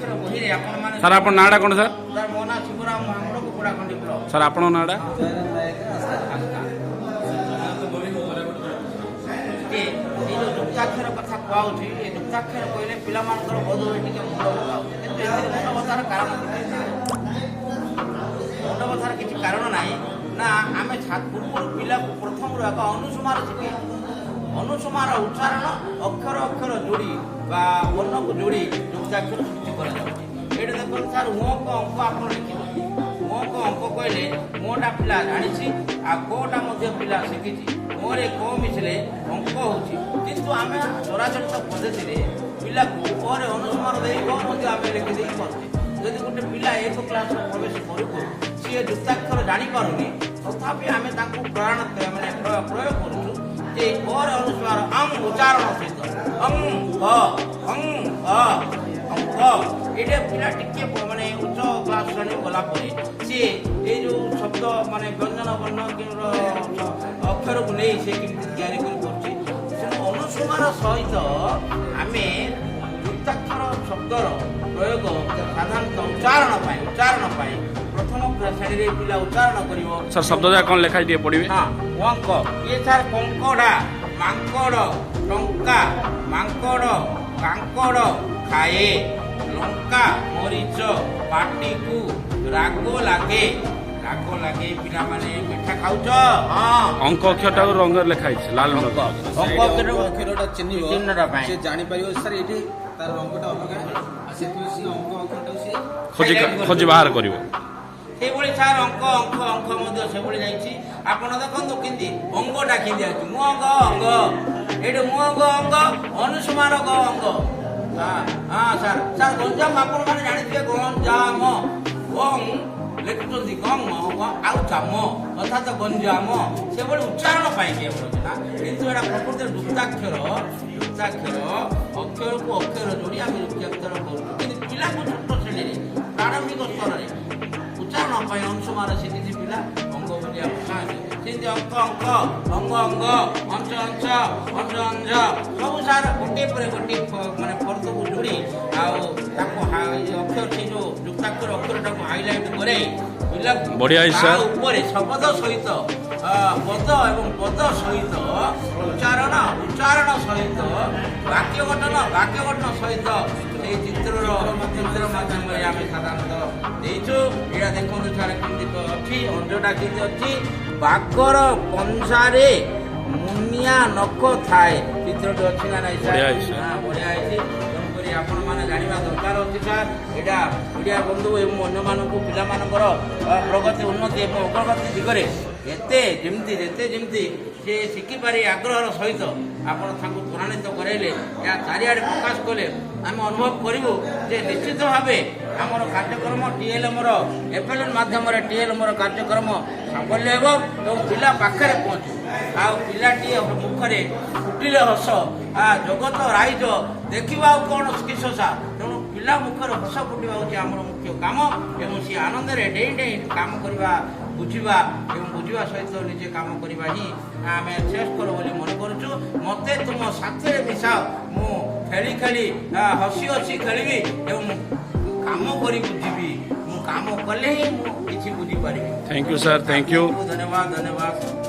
ଯୁକ୍ତାକ୍ଷର ବହିରେ ଆପଣମାନେ ସାର୍, ଆପଣ ନାଁଟା କ'ଣ ସାର୍? ସାର୍, ମୋ ନାଁ ଶିବରାମ ମହାକୁଡ଼, କୁକୁଡ଼ାଖଣ୍ଡି ବ୍ଲକ। ସାର୍, ଆପଣଙ୍କ ନାଁଟା? ଆସ୍ଥା। ଯେ ଏଇ ଯୋଉ ଯୁକ୍ତାକ୍ଷର କଥା କୁହାହଉଛି, ଏ ଯୁକ୍ତାକ୍ଷର କହିଲେ ପିଲାମାନଙ୍କର ବୋଧ ହୁଏ ଟିକେ ମୁଣ୍ଡ ବଥା ହେଉଛି। କିନ୍ତୁ ଏଥିରେ ମୁଣ୍ଡ ବଥାର କାରଣ କିଛି ନାହିଁ। ମୁଣ୍ଡ ବଥାର କିଛି କାରଣ ନାହିଁ ନା। ଆମେ ପୂର୍ବରୁ ପିଲାକୁ ପ୍ରଥମରୁ ଏକ ଅନୁସମାର ଶିଖେଇଛୁ। ଅନୁସମାର ଉଚ୍ଚାରଣ, ଅକ୍ଷର ଅକ୍ଷର ଯୋଡ଼ି ବା ବର୍ଣ୍ଣକୁ ଯୋଡ଼ି ଯୁକ୍ତାକ୍ଷର ସୃଷ୍ଟି କରାଯାଉଛି। ଏଇଠି ଦେଖନ୍ତୁ ସାର୍, ଉଁକ ଅଙ୍କ ଆପଣ ଲେଖିଛନ୍ତି। ଉଁକ ଅଙ୍କ କହିଲେ ଉଁଟା ପିଲା ଜାଣିଛି ଆଉ କଟା ମଧ୍ୟ ପିଲା ଶିଖିଛି। ଉଁରେ କ ମିଶିଲେ ଅଙ୍କ ହେଉଛି। କିନ୍ତୁ ଆମେ ଚରାଚରିତ ପଦ୍ଧତିରେ ପିଲାକୁ ଅରେ ଅନୁସମାର ଦେଇ କ ମଧ୍ୟ ଆମେ ଲେଖିଦେଇ ପାରୁଛେ। ଯଦି ଗୋଟେ ପିଲା ଏକ କ୍ଲାସରେ ପ୍ରବେଶ କରୁ କରୁ ସିଏ ଯୁକ୍ତାକ୍ଷର ଜାଣିପାରୁନି, ତଥାପି ଆମେ ତାଙ୍କୁ ପ୍ରମାଣ ମାନେ ପ୍ରୟୋଗ କରୁଛୁ ଯେ ଅରେ ଅନୁସ୍ୱାର ଅଂ ଉଚ୍ଚାରଣ ସହିତ ଅଂ ଅ, ଅଂ ଅ, ଅଙ୍କ। ଏଇଟା ପିଲା ଟିକେ ମାନେ ଉଚ୍ଚ କ୍ଲାସ ଶ୍ରେଣୀ ଗଲା ପରେ ସିଏ ଏଇ ଯୋଉ ଶବ୍ଦ ମାନେ ବ୍ୟଞ୍ଜନ ବର୍ଣ୍ଣ କିମ୍ବା ଅକ୍ଷରକୁ ନେଇ ସେ କେମିତି ତିଆରି କରିପାରୁଛି। ତେଣୁ ଅନୁସମାର ସହିତ ଆମେ ଯୁକ୍ତାକ୍ଷର ଶବ୍ଦର ପ୍ରୟୋଗ ସାଧାରଣତଃ ଉଚ୍ଚାରଣ ପାଇଁ ପ୍ରଥମ ଶ୍ରେଣୀରେ ପିଲା ଉଚ୍ଚାରଣ କରିବ। ସାର୍, ଶବ୍ଦ ଯାକ କ'ଣ ଲେଖା ହେଇଛି ଟିକେ ପଢ଼ିବେ? ହଁ, ଅଙ୍କ ଇଏ ସାର୍, କଙ୍କଡ଼ା, ମାଙ୍କଡ଼, ଟଙ୍କା, ମାଙ୍କଡ଼, କାଙ୍କଡ଼ ଖାଏ, ଲଙ୍କା, ମରିଚ, ପାଟିକୁ ରାଗ ଲାଗେ, ରାଗ ଲାଗେ। ପିଲାମାନେ ମିଠା ଖାଉଛ? ହଁ। ଅଙ୍କ ଅକ୍ଷରଟାକୁ ରଙ୍ଗରେ ଲେଖା ହେଇଛି, ଲାଲ ରଙ୍ଗ। ଅଙ୍କ ଅକ୍ଷର ଅକ୍ଷରଟା ଚିହ୍ନିବ। ଚିହ୍ନଟା ପାଇଁ। ସେ ଜାଣିପାରିବ ସାର୍, ଏଇଠି ତାର ରଙ୍ଗଟା ଅଲଗା। ଆଉ ସେଥିପାଇଁ ସିଏ ଅଙ୍କ ଅକ୍ଷରଟାକୁ ସିଏ ଖୋଜି ଖୋଜି ବାହାର କରିବ। ସେଇଭଳି ସାର୍, ଅଙ୍କ ଅଙ୍କ ଅଙ୍କ ମଧ୍ୟ ସେଭଳି ଯାଇଛି। ଆପଣ ଦେଖନ୍ତୁ କେମିତି ଅଙ୍ଗଟା କେମିତି ଅଛି। ମୁଁ ଅଙ୍ଗ ଅଙ୍ଗ, ଏଇଠି ମୁଁ ଅଙ୍ଗ ଅଙ୍ଗ, ଅନୁସମାର ଗ ଅଙ୍ଗ। ହଁ ହଁ ସାର୍, ସାର୍, ଗଞ୍ଜାମ ଆପଣମାନେ ଜାଣିଥିବେ। ଗଞ୍ଜାମ, ଗଂ ଲେଖୁଛନ୍ତି, ଗଂ ଆଉ ଜାମ, ଅର୍ଥାତ ଗଞ୍ଜାମ। ସେଭଳି ଉଚ୍ଚାରଣ ପାଇଁ କେବଳ ନା, କିନ୍ତୁ ଏଇଟା ପ୍ରକୃତରେ ଯୁକ୍ତାକ୍ଷର। ଯୁକ୍ତାକ୍ଷର ଅକ୍ଷରକୁ ଅକ୍ଷର ଯୋଡ଼ି ଆମେ ଯୁକ୍ତାକ୍ଷର କରୁଛୁ। କିନ୍ତୁ ପିଲାଙ୍କୁ ଛୋଟ ଶ୍ରେଣୀରେ ପ୍ରାରମ୍ଭିକ ସ୍ତରରେ ଉଚ୍ଚାରଣ ପାଇଁ ଅଂଶୁମାର ଶିଖିଛି ପିଲା ଅଙ୍ଗ ବୋଲି ଆମେ ଖାଆନ୍ତି। ସେମିତି ଅଙ୍କ ଅଙ୍କ, ଅଙ୍ଗ ଅଙ୍ଗ, ଅଞ୍ଚ ଅଞ୍ଚ, ଅଞ୍ଜ ଅଞ୍ଜ, ସବୁ ସାର୍ ଗୋଟିଏ ପରେ ଗୋଟିଏ ମାନେ ଫର୍ଦ୍ଦକୁ ଯୋଡ଼ି ଆଉ ତାକୁ ଅକ୍ଷର ସେଇ ଯୋଉ ଯୁକ୍ତାକ୍ଷର ଅକ୍ଷରଟାକୁ ହାଇଲାଇଟ୍ କରେଇ ପିଲାକୁ ବଢିଆ ହେଇଛି ତା ସାର୍। ଉପରେ ଶବ୍ଦ ସହିତ ପଦ ଏବଂ ପଦ ସହିତ ଉଚ୍ଚାରଣ, ଉଚ୍ଚାରଣ ସହିତ ବାକ୍ୟ ଗଠନ, ବାକ୍ୟ ଗଠନ ସହିତ ସେଇ ଚିତ୍ରର ଚିତ୍ର ମାଧ୍ୟମରେ ଆମେ ସାଧାରଣତଃ ଦେଇଛୁ। ଏଇଟା ଦେଖନ୍ତୁ ସାର୍, କେମିତି ଅଛି, ଅଞ୍ଜଟା କେମିତି ଅଛି। ବାଘର ପଞ୍ଝାରେ ମୁନିଆ ନଖ ଥାଏ। ଚିତ୍ରଟି ଅଛି ନା ନାଇଁ ସାର୍? ବଢିଆ ହେଇଛି ସାର୍। ହଁ, ବଢିଆ ହେଇଛି। ତେଣୁକରି ଆପଣମାନେ ଜାଣିବା ଦରକାର ଅଛି ସାର୍, ଏଇଟା ଓଡ଼ିଆ ବନ୍ଧୁ ଏବଂ ଅନ୍ୟମାନଙ୍କୁ ପିଲାମାନଙ୍କର ପ୍ରଗତି, ଉନ୍ନତି ଏବଂ ଅଗ୍ରଗତି ଦିଗରେ ଏତେ ଯେମିତି ଯେତେ ଯେମିତି ସେ ଶିଖିପାରି ଆଗ୍ରହର ସହିତ ଆପଣ ତାଙ୍କୁ ତ୍ୱରାନ୍ୱିତ କରାଇଲେ, ଏହା ଚାରିଆଡ଼େ ପ୍ରକାଶ କଲେ ଆମେ ଅନୁଭବ କରିବୁ ଯେ ନିଶ୍ଚିତ ଭାବେ ଆମର କାର୍ଯ୍ୟକ୍ରମ ଟିଏଲ୍ଏମ୍ର ଏଫ୍ଏଲ୍ଏନ୍ ମାଧ୍ୟମରେ ଟିଏଲ୍ଏମ୍ର କାର୍ଯ୍ୟକ୍ରମ ସାଫଲ୍ୟ ହେବ ଏବଂ ପିଲା ପାଖରେ ପହଞ୍ଚିବ। ଆଉ ପିଲାଟିଏ ମୁଖରେ ଫୁଟିଲେ ହସ, ଜଗତ ରାଇଜ ଦେଖିବା ଆଉ କ'ଣ କିସ ସାର୍। ତେଣୁ ପିଲା ମୁଖରେ ହସ ଫୁଟିବା ହେଉଛି ଆମର ମୁଖ୍ୟ କାମ ଏବଂ ସିଏ ଆନନ୍ଦରେ ଡେଇଁ ଡେଇଁ କାମ କରିବା, ବୁଝିବା ଏବଂ ବୁଝିବା ସହିତ ନିଜେ କାମ କରିବା ହିଁ ଆମେ ଶ୍ରେଷ୍ଠକର ବୋଲି ମନେ କରୁଛୁ। ମୋତେ ତୁମ ସାଥିରେ ମିଶାଅ, ମୁଁ ଖେଳି ଖେଳି ହସି ହସି ଖେଳିବି ଏବଂ କାମ କରି ବୁଝିବି। ମୁଁ କାମ କଲେ ହିଁ ମୁଁ କିଛି ବୁଝିପାରିବି। Thank you sir, thank you. ଧନ୍ୟବାଦ, ଧନ୍ୟବାଦ।